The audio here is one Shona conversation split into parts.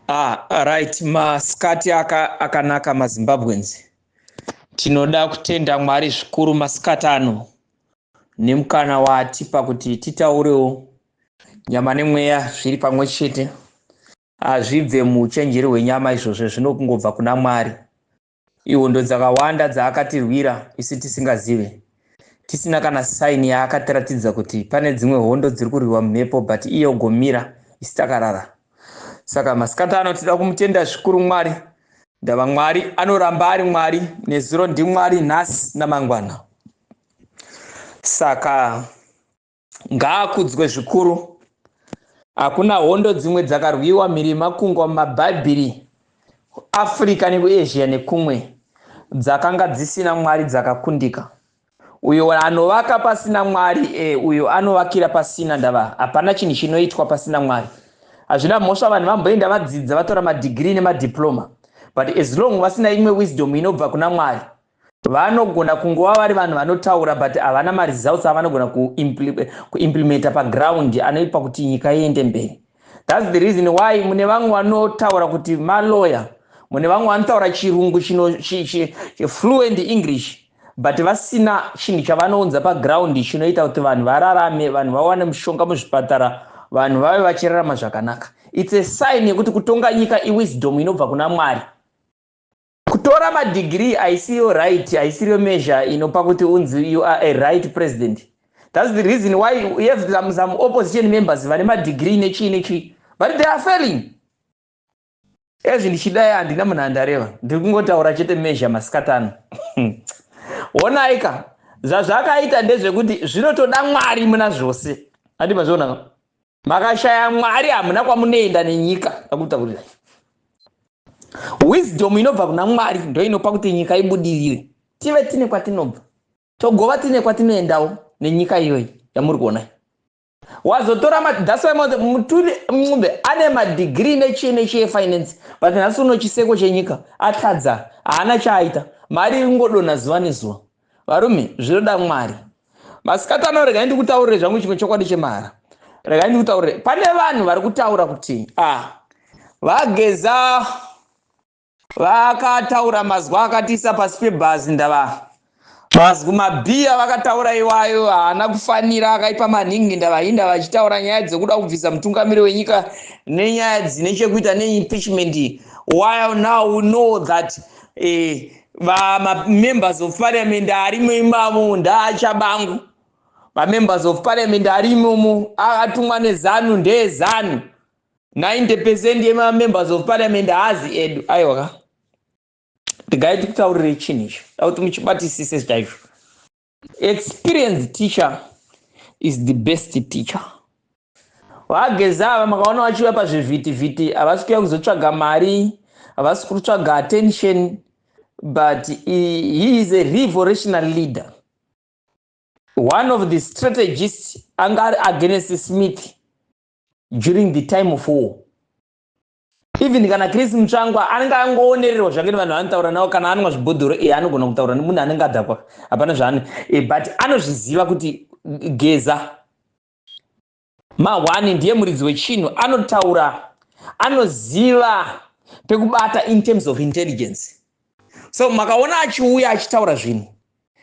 Ah, right, masikati akanaka maZimbabweans. Tinoda kutenda Mwari zvikuru masikati ano nemukana waatipa kuti titaurewo nyama nemweya zviri pamwe chete. Hazvibve muuchenjeri hwenyama izvozvo, zvinokungobva kuna Mwari. Ihondo dzakawanda dzaakatirwira isu tisingazive, tisina kana saini yaakatiratidza kuti pane dzimwe hondo dziri kurwiwa mumhepo, but iye ogomira isu takarara. Saka masikati ano tinoda kumutenda zvikuru Mwari. Ndava Mwari anoramba ari Mwari, nezuro ndiMwari, nhasi namangwana. Saka ngaakudzwe zvikuru. Hakuna hondo dzimwe dzakarwiwa mhiri makungwa mumabhaibheri, Africa nekuAsia nekumwe, dzakanga dzisina Mwari dzakakundika. Uyo anovaka pasina Mwari, uyo anovakira pasina ndava. Hapana chinhu chinoitwa pasina Mwari. Hazvina mhosva vanhu vamboenda vadzidza, vatora madhigiri nemadiploma, but as long vasina imwe wisdom inobva kuna Mwari, vanogona kungova vari vanhu vanotaura, but havana maresults avanogona kuimplementa paground anoipa kuti nyika iende mberi. That's the reason why mune vamwe vanotaura kuti maloya, mune vamwe vanotaura chirungu chino fluent English, but vasina chinhu chavanounza paground chinoita kuti vanhu vararame, vanhu vawane mushonga muzvipatara, vanhu vave vachirarama zvakanaka. It's a sign yekuti kutonga nyika iwisdom inobva kuna Mwari. Kutora madhigiri haisiyo right, haisiriyo measure inopa kuti unzi you are a right president. That's the reason why you have some opposition members vane madhigiri nechii nechii, but they are failing. Ezvi ndichidai handina munhu andareva, ndiri kungotaura chete measure masikati ano. Onaika, zvazvakaita ndezvekuti zvinotoda Mwari muna zvose. Handi mazviona? Makashaya Mwari, hamuna kwamunoenda nenyika. Akutaurirai, wisdom inobva kuna Mwari ndo inopa kuti nyika ibudirire, tive tine kwatinobva, togova tine kwatinoendawo nenyika iyoyi yamuri kuona. Wazotora, that's why Mthuli Ncube ane madhigiri nechii nechii efinance, but nhasi uno chiseko chenyika atadza, haana chaaita. Mari iri kungodonha zuva nezuva. Varume, zvinoda Mwari. Masikati ano regai ndikutaurire zvangu chimwe chokwadi chemahara. Regai ndikutaurire, pane vanhu vari kutaura kuti ah, vaGeza vakataura mazwi akatiisa pasi pebhazi. Ndava mazwi mabhiya vakataura iwayo haana kufanira, akaipa maningi. Ndavahinda vachitaura nyaya dzekuda kubvisa mutungamiri wenyika nenyaya dzine chekuita neimpeachment, while now we know that vamambers of parliament arimo imamo ndaaTshabangu. Mamembers of parliament arimomo akatumwa neZANU, ndeeZANU. 90% yemamembers of parliament haazi edu. Aiwa ka, ndigai tikutaurire chinhu icho, da kuti muchibatisise chaizvo. Experienced teacher is the best teacher. VaGeza ava makaona vachiuya pazvivhitivhiti, havasi kuuya kuzotsvaga mari, havasi kutsvaga attention, but he is a revolutionary leader, one of the strategists anga ari against Smith during the time of war. Even kana Chris Mutsvangwa anenge angoonererwa zvake nevanhu vanotaura navo, kana anwa zvibhodhoro, e anogona kutaura nemunhu anenge adhakwa, hapana zvaane, but anozviziva kuti Geza mahwani, ndiye muridzi wechinhu. Anotaura, anoziva pekubata in terms of intelligence. So makaona achiuya achitaura zvinhu,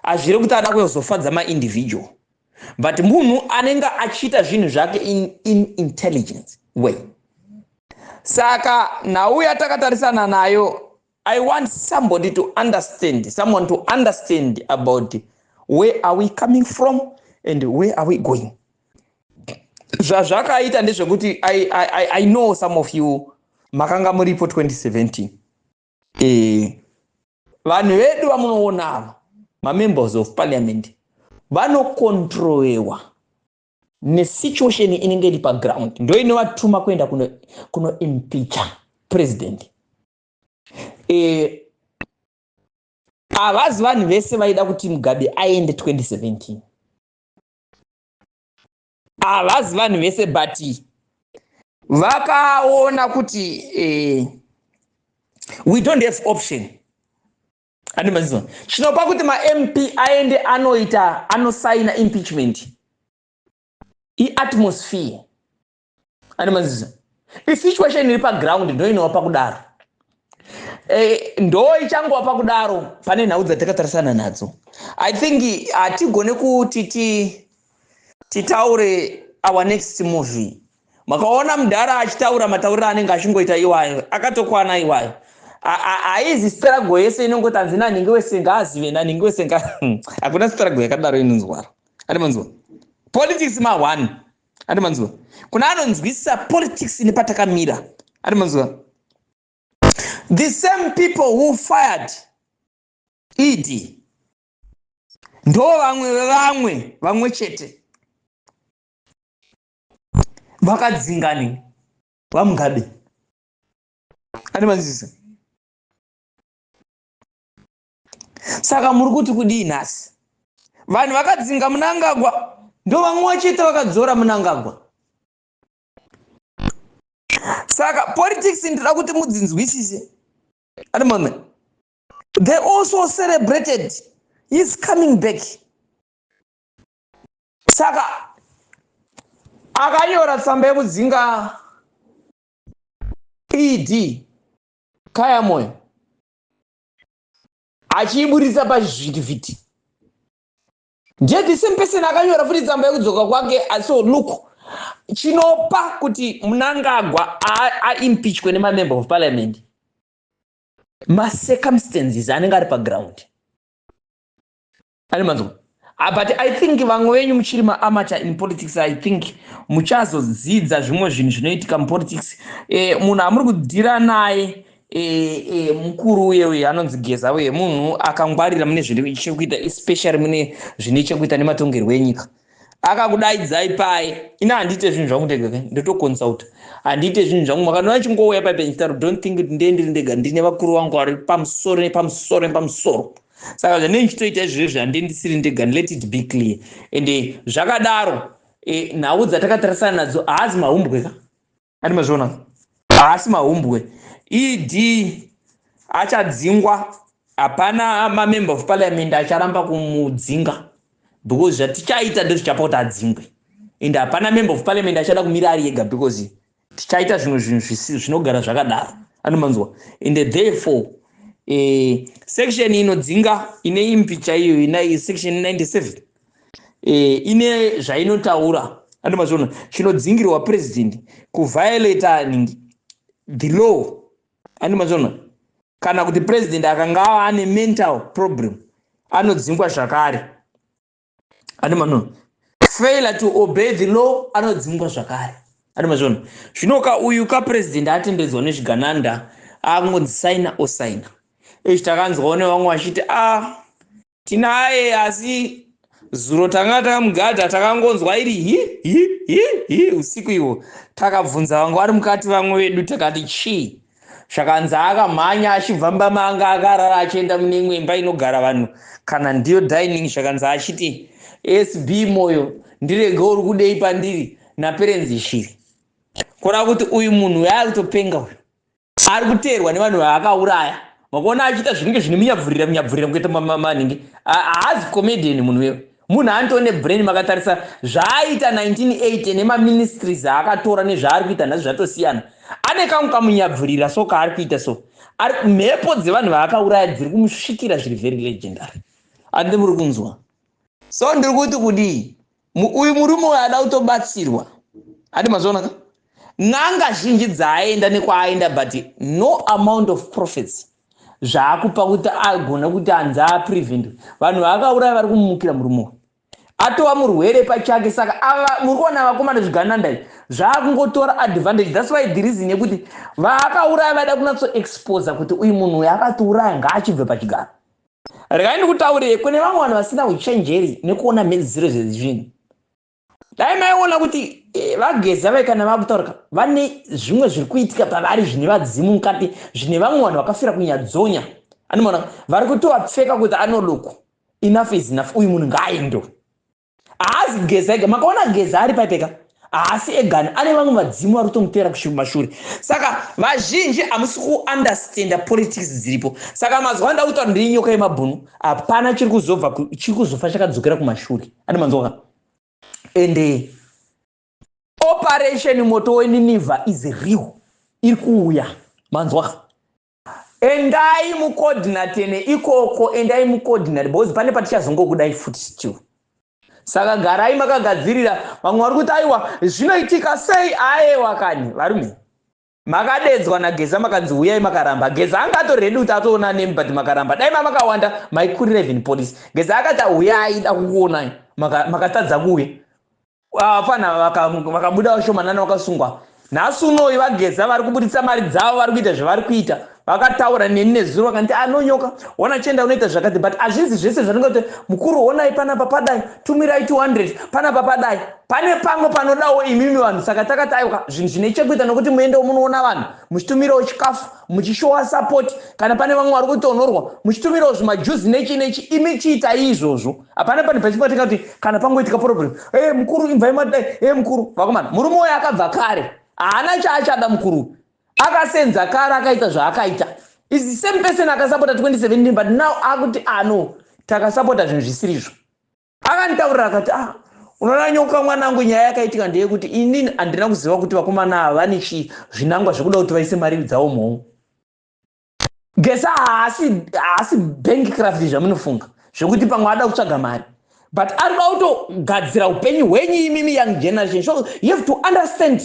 hazviri kuti ada kuzofadza maindividual, but munhu anenge achiita zvinhu zvake in intelligence way. Saka nhau yatakatarisana nayo, I want somebody to understand, someone to understand about where are we coming from and where are we going. Zvazvakaita ndezvekuti I know some of you makanga muripo 2017. Vanhu vedu vamunoona ava, mamembers of parliament, vanokontrolewa nesituation inenge iri paground, ndo inovatuma kuenda kunoimpeacha kuno president. Havazi vanhu vese vaida kuti Mugabe aende 2017, havazi vanhu vese, but vakaona kuti we don't have option. Andimazizwa chinopa kuti maMP aende anoita, anosaina impeachment iatmosphere. Andimazizwa Isituation iri paground ndo inovapa kudaro. Ndo ichangova pakudaro pane nhau dzatakatarisana nadzo. I think hatigone kuti titaure our next movie. Makaona mudhara achitaura matauriro anenge achingoita iwayo, akatokwana iwayo. Haizi struggle yese inongoti hanzi nanhingi wese ngaazive, nanhingi wese nga hakuna struggle yakadaro inonzwaro. Andi manzwa politics ma1, andi manzwa kuna anonzwisisa politics nepatakamira. Andi manzwa, the same people who fired ED ndo vamwe vevamwe vamwe chete vakadzingani vaMugabe. Andi manzwisisa? Saka muri kuti kudii nhasi? Vanhu vakadzinga Munangagwa ndo vamwe chete vakadzora Munangagwa. Saka politics ndinoda kuti mudzinzwisise. Andimame, they also celebrated his coming back. Saka akanyora tsamba yekudzinga ED Kaya Moyo, achiiburitsa pazvivhitivhiti, ndiye the same person akanyora futi tsamba yekudzoka kwake. So look, chinopa kuti Munangagwa aimpeachwe nemamember of parliament, macircumstances anenge ari paground. Ani manzwa? But I think vamwe venyu muchiri maamateur in politics. I think muchazodzidza zvimwe zvinhu zvinoitika mupolitics. Munhu amuri kudhira naye, mukuru uye uye anonzi Geza uye, munhu akangwarira mune zvine chekuita, especially mune zvine chekuita nematongerwo enyika. Akakudaidzai pai, ina handiite zvinhu zvangu ndega, ndotoconsulta. Handiite zvinhu zvangu. Makanova chingouya pai penchitaro, don't think kuti ndee ndiri ndega. Ndine vakuru vangu vari pamusoro nepamusoro nepamusoro. Saka zvandinenge ndichitoita izvozvo, handindisiri ndega. Let it be clear. And zvakadaro, nhau dzatakatarisana nadzo haazi mahumbwe ka. Andi mazviona? Haasi mahumbwe. ED achadzingwa. Hapana mamember of parliament acharamba kumudzinga, because zvatichaita ndozvichapa kuti adzingwe. And hapana member of parliament achada kumira ari ega, because tichaita zvimwe zvinhu zvinogara zvakadaro. Anomanzwa? And therefore, section inodzinga ine impi chaiyo, ina section 97, ine zvainotaura. Andomazviona? Chinodzingirwa president kuviolata the law. Andomazviona? Kana kuti president akanga ava ane mental problem, anodzingwa zvakare. Andomazviona? Failure to obey the law, anodzingwa zvakare. Andomazviona? Zvinoka uyu kapresident atendedzwa nezvigananda, akungonzi saina, osaina. Izvi takanzwawo nevamwe vachiti a ah, tinaye, asi zuro tanga takamugadha, takangonzwa iri hi hi hi hi usiku ihwo. Takabvunza vanga vari mukati, vamwe vedu, takati chii? Zvakanzi akamhanya achibva mba manga akarara, achienda mune imwe imba inogara vanhu, kana ndiyo dining. Zvakanzi achiti, "SB Moyo, ndirege, uri kudei pandiri naperenzi shiri?" Kureva kuti uyu munhu yaari kutopenga uyu, ari kuteerwa nevanhu vaakauraya. Makuona achiita zvinenge zvine munyabvurira munyabvurira kuita maningi. Haazi comedian munhu uyo, munhu anotone brain. Makatarisa zvaaita 1980 nemaministries aakatora nezvaari kuita nhasi, zvatosiyana. Ane kamwe kamunyabvurira so kaari kuita. So mhepo dzevanhu vaakauraya dziri kumusvikira zviri very legendary. Andi muri kunzwa? So ndiri kuti kudii? Uyu murume uyu ada kutobatsirwa. Andi mazviona ka? N'anga zhinji dzaaenda nekwaaenda, but no amount of prophets zvaakupa kuti agona kuti anzi aprevent. Vanhu vaakauraya vari kumumukira. Murume uyu atova murwere pachake. Saka ava muri kuona vakomana zvigananda zvaakungotora advantage. That's why the reason yekuti vaakauraya vaida kunatsoexposa kuti uyu munhu uyu akatiuraya, ngaachibve pachigaro. Regai ndikutaurire, kune vamwe vanhu vasina uchenjeri nekuona mhedzisiro zvezvinhu. Dai maiona kuti vaGeza vai, kana vakutaurika, vane zvimwe zviri kuitika pavari zvine vadzimu mukati, zvine vamwe vanhu vakafira kunyadzonya. Anomaona vari kutovapfeka kuti anoloku. Enough is enough. Uyu munhu ngaaendo. Haazi Geza ega. Makaona Geza ari paipeka, haasi egani, ane vamwe vadzimu vari kutomutera kumashure. Saka vazhinji hamusi kuunderstanda politics dziripo. Saka mazuva anoda kutaura, ndiri nyoka yemabhunu. Hapana chiri kuzobva, chiri kuzofa chakadzokera kumashure. Ane manzwaka? Ende Operation Moto weNinivha is real, iri kuuya. Manzwa? Endai mucoordinate neikoko, endai mucoordinate, because pane patichazongokudai futi still. Saka garai makagadzirira. Vamwe vari kuti, "Aiwa, zvinoitika sei?" Aewa kani, varume, makadedzwa naGeza, makanzi uyai, makaramba. Geza anga atori ready kuti atoona nemi, but makaramba. Dai mamakawanda, maikurira even police. Geza akati, "Uyai, da kukuonai," makatadza kuuya. Fana vakabuda vashomanana vakasungwa. Nhasi unoyi vaGeza vari kubuditsa mari dzavo, vari kuita zvavari kuita. Vakataura neni nezuro, vakanti, "Anonyoka ona, chienda unoita zvakati." But hazvizi zvese zvanenge kuti, "Mukuru, honai panapa padai, tumirai 200 panapa padai." Pane pamwe panodawo imimi vanhu. Saka takati, aiwa, zvinhu zvine chekuita nokuti muendewo munoona vanhu, muchitumirawo chikafu, muchishowa support. Kana pane vamwe vari kutonorwa, muchitumirawo zvimajuzi nechi nechi. Imi chiitai izvozvo. Hapana pane pachipatika kuti kana pangoitika problem, "E mukuru, imvai madai, e mukuru." Vakomana, murume uyo akabva kare, haana chaachada. Mukuru akasenza kare, akaita zvaakaita. Is the same person akasapota 2017, but now akuti ano ah, takasapota zvinhu zvisirizvo. Akanditaurira akati, "Ah, unoona Nyoka mwanangu, nyaya yakaitika ndeyekuti inini handina kuziva kuti vakomana ava vane zvinangwa zvekuda kuti vaise mari dzavo muhomwe." Geza haasi bankrupt zvamunofunga, zvekuti pamwe ada kutsvaga mari, but ari kuda kutogadzira upenyu hwenyu imimi, young generation. So you have to understand.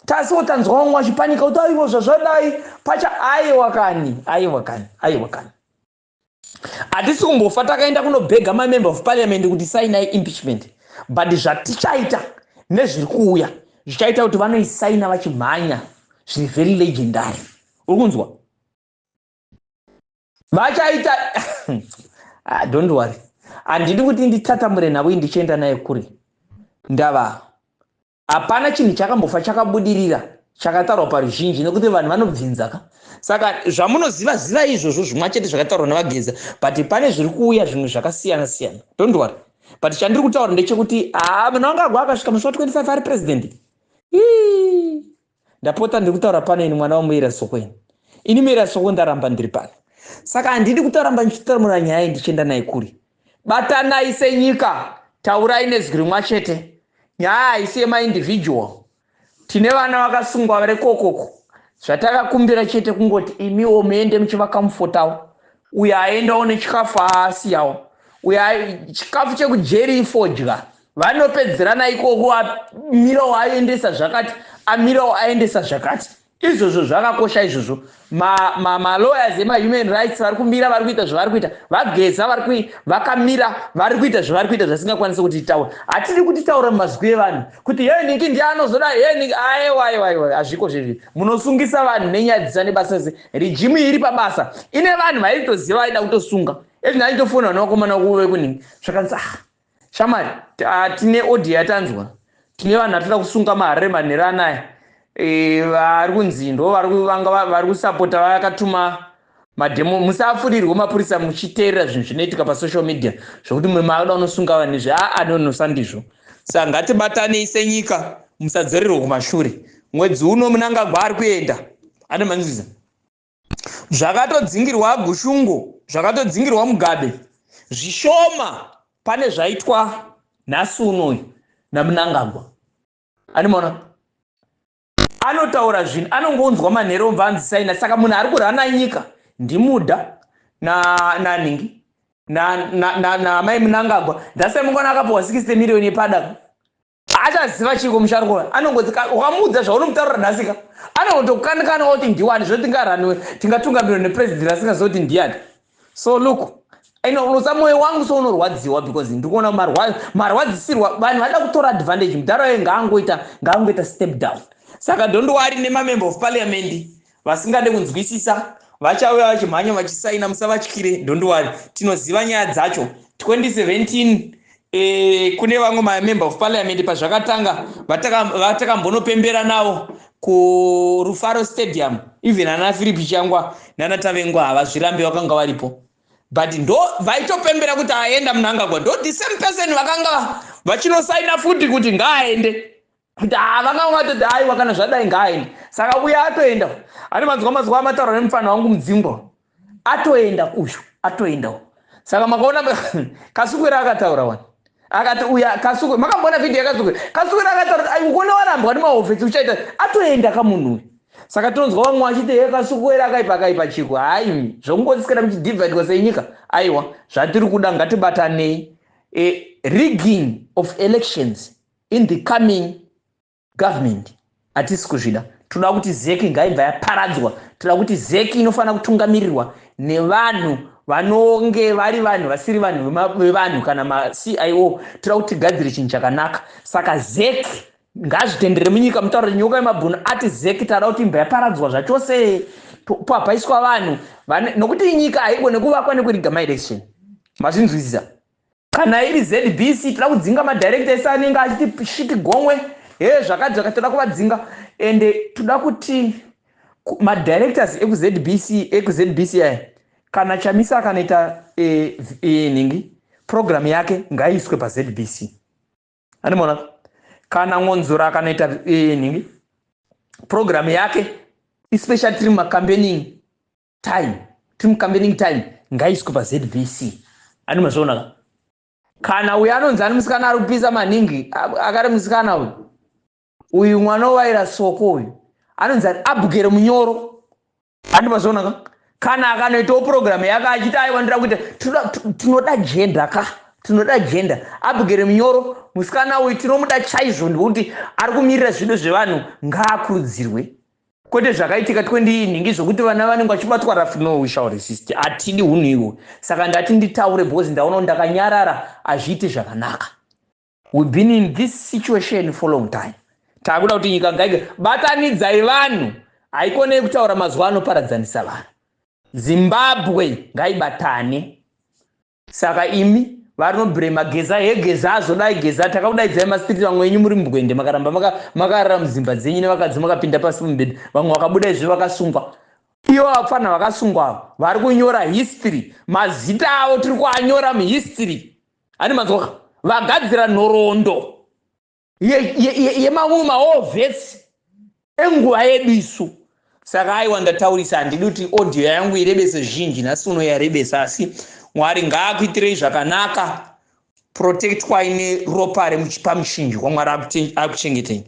Tasiwo tanzwa vamwe vachipanika kuti, "Aiwa, zvazvadai pacha." Aiwa kani, aiwa kani, aiwa kani, hatisi kumbofa takaenda kunobhega mamember of parliament kuti sainai impeachment. But zvatichaita nezviri kuuya zvichaita kuti vanoisaina vachimhanya. Zviri very legendary. Uri kunzwa? Vachaita. Ah, don't worry, handidi kuti nditatamure navo, ndichienda naye kure. Ndava hapana chinhu chakambofa chakabudirira chakataurwa paruzhinji, nekuti vanhu vanobvinza ka. Saka zvamunoziva, ziva izvozvo zvimwe chete zvakataurwa navaGeza, but pane zviri kuuya zvimwe zvakasiyana siyana. Don't worry. But chandiri kutaura ndechekuti, haa, munhu wanga akasvika musi wa25 ari president. Ndapota, ndiri kutaura pano ini mwana waMuira Soko. Ini Muira Soko, ndaramba ndiri pano. Saka handidi kutoramba ndichitaura nyaya, ndichienda naye kuri. Batanai senyika, taurai nezwi rimwe chete. Nyaya haisi yemaindividual. Tine vana vakasungwa vari kokoko. Zvatakakumbira chete kungoti imiwo muende muchivacomfortawo. Uyo aendawo nechikafu, aasiyawo uyo chikafu chekujeri, ifodya. Vanopedzerana ikoko. Amirawo aendesa zvakati, amirawo aendesa zvakati. Izvozvo zvakakosha izvozvo. Malawyers emahuman rights vari kumira, vari kuita zvavari kuita. Vageza vakamira, vari kuita zvavari kuita zvasingakwanisi kuti taura. Hatidi kuti taura mumazwi evanhu kuti, "Ye ningi ndiye anozoda, ye ningi." Aiwa, aiwa, aiwa, hazviko zvezvi. Munosungisa vanhu nenyaya dzisa nebasa se regime iri pabasa ine vanhu vaitoziva vaida kutosunga. Ezvino aitofonera nevakomana kuve kuningi, zvakanzi, "Ah, shamari, tine audio yatanzwa, tine vanhu vatida kusunga maHarare manhero anaya." Vari kunzi ndo vari kusapota, vakatuma mademo. Musafurirwe mapurisa muchiteerera zvinhu zvinoitika pasocial media zvokuti makuda unosunga vanhu izvi. Aa, nonosandizvo. Saka ngatibatanei senyika, musadzorerwe kumashure. Mwedzi uno Munangagwa ari kuenda. Ane manzwiza zvakatodzingirwa Gushungo, zvakatodzingirwa Mugabe zvishoma pane zvaitwa nhasi unoyu naMunangagwa. Animaona anotaura zvinhu, anongounzwa manhero, obva anzi saina. Saka munhu ari kurana nyika ndimudha naningi namai Munangagwa. Ndasai mungwana akapiwa 60 miriyoni yepadaka, achaziva chiko musharukwa? Anongoti wakamuudza zvaunomutaurira nhasika, anongotokanikana kuti ndiwani zvo tingaraniwe, tingatungamirwa nepresident asingazivi kuti ndiani. So look, unosa mwoyo wangu so unorwadziwa, because ndikuona marwadzisirwa vanhu vada kutora advantage. Mudhara wayo ngaangoita step down. Saka don't worry, nemamember of parliament vasingade kunzwisisa vachauya vachimhanya vachisaina. Musavatyire, don't worry, tinoziva nyaya dzacho. 2017 kune vamwe mamember of parliament pazvakatanga vatakambonopembera navo kuRufaro Stadium. Even ana Philip Changwa nana Tavengwa havazvirambi, vakanga varipo. But ndo vaitopembera kuti aenda Munangagwa, ndo the same person vakanga vachinosaina futi kuti ngaaende, kuti vanga vatoti, "Aiwa, kana zvadai ngaaende." Saka uya atoenda. Ane manzwa mazuva amataura nemufana wangu Mudzingwa, atoenda uyu, atoendawo. Saka makaona Kasukwera akataura wani. Akati uya Kasuku, makamboona vhidhiyo yaKasuku? Kasuku akataura kuti ukone warambwa nemahofisi uchaita, atoenda kamunhu uyu. Saka tinonzwa vamwe vachiti, "He, Kasukuwere akaipa, akaipa chiko." Hai, zvokungoswera muchidhivhaidwa senyika, aiwa. Zvatiri kuda, ngatibatanei. Rigging of elections in the coming government hatisi kuzvida. Toda kuti ZEC ngaibva yaparadzwa. Toda kuti ZEC inofanira kutungamirirwa nevanhu vanonge vari vanhu vasiri vanhu vevanhu kana maCIO. Toda kuti tigadzire chinhu chakanaka. Saka ZEC ngazvitendere munyika. Mutaura Nyoka yemabhunu ati ZEC tada kuti imbva yaparadzwa zvachose, paiswa vanhu, nokuti nyika haigone kuvakwa nekuriga maelection. Mazvinzwisisa? Kana iri ZBC, toda kudzinga madirector ese anenge achiti shiti gomwe he zvakati zvakati. Toda kuvadzinga. Ende toda kuti madirectors ekuZBC, ekuZBC aya, kana Chamisa akanoita nhingi program yake, ngaiiswe paZBC. Andimona kana Mwonzora akanoita nhingi program yake, especially tiri mumacampaigning time, tiri mucampaigning time, ngaiiswe paZBC. Andimazvionaka? Kana uyo anonzi ani, musikana ari kupisa maningi, akari musikana uyu, uyu mwana waira soko uyu anonzi ari Abhugere Munyoro, andimazvionaka? Kana akanoitawo program yake achiti, "Aiwa, ndira kuita," tinoda gender ka, tinoda gender. Abhugere Munyoro musikana uyu tinomuda chaizvo, ndikuti ari kumirira zvido zvevanhu. Ngaakurudzirwe, kwete zvakaitika 20 nhingi zvokuti vana vanenge vachibatwa rough. No, we shall resist. Hatidi unhu ihwo. Saka ndati nditaure because ndaona kuti ndakanyarara hazviiti zvakanaka. We've been in this situation for long time. Taakuda kuti nyika ngaige batanidzai vanhu. Haikonei kutaura mazuva anoparadzanisa vanhu. Zimbabwe ngaibatane. Saka imi varinobhurema Geza, hegeza azodai, Geza takakudaidzai mastreet. Vamwe venyu muri mubwende, makaramba makarara mudzimba dzenyu nevakadzi, makapinda pasi mubhedha. Vamwe vakabuda izvi vakasungwa. Ivo vapfana vakasungwa vari kunyora history. Mazita avo tiri kuanyora muhistory. Ani manzwaka? Vagadzira nhoroondo yemamwe mawar vets enguva yedu isu. Saka aiwa, ndataurisa. Handidi kuti audio yangu irebese zhinji. Nhasi uno yarebesa, asi Mwari ngaakuitirei zvakanaka. Protectwai neropa repamuchinjikwa. Mwari akuchengetei.